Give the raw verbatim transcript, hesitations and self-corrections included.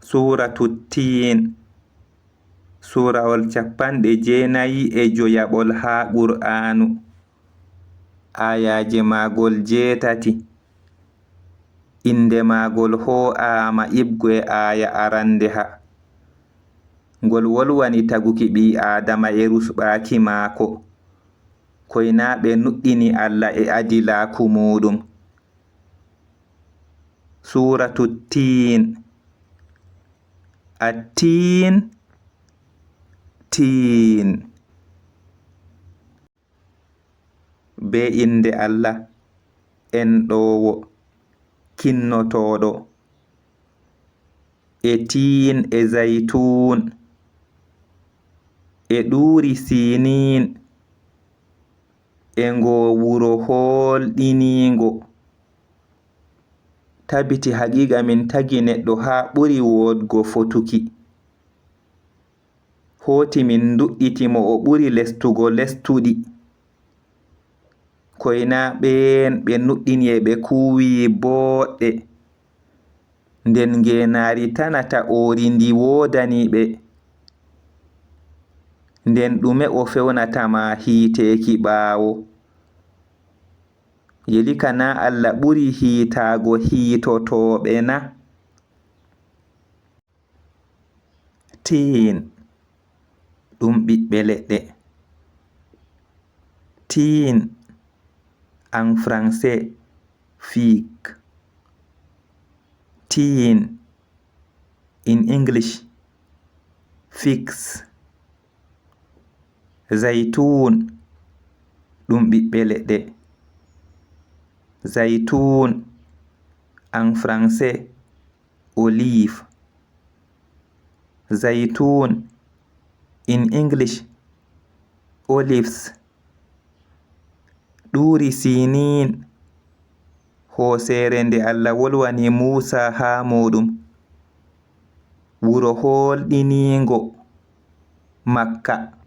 Suuratu Tiin, suurawol cappanɗe jeenayi e joyaɓol haa Qur'aanu, aayaaje maagol jeetati. Innde maagol hoo'aama iɓgo e aaya aranndeha. Ngol wolwani taguki ɓii-aadama e rusɓaaki maako. Koy naa ɓe nuɗɗini Allah e adilaaku muuɗum. Suuratu Tiin. Attiin, tiin. Bee innde Allah, enɗoowo, kinnotooɗo. E tiin e zaytuun, e ɗuuri siiniin, e ngoo wuro hoolɗiniingo. Tabiti haqiiqa min tagi neɗɗo haa ɓuri woodgo fotuki. Hooti min nduɗɗiti mo o ɓuri lestugo lestuɗi. Koy naa ɓeen ɓe nuɗɗini e ɓe kuuwi booɗɗe. Nden ngeenaari tanata oori ndi woodani ɓe. Nden ɗume o fewnata ma hiiteeki ɓaawo? Yelika naa Allah ɓuri hiitaago hiitotooɓe na? Tiin, ɗum ɓiɓɓe leɗɗe. Tiin, en français, figue. Tiin, in English, figs. Zaytuun, ɗum ɓiɓɓe leɗɗe. Zaytuun, en français, olive. Zaytuun, in English, olives. Ɗuuri Siiniin, hooseere nde Allah wolwani Muusa haa muuɗum. Wuro hoolɗiniingo, Makka.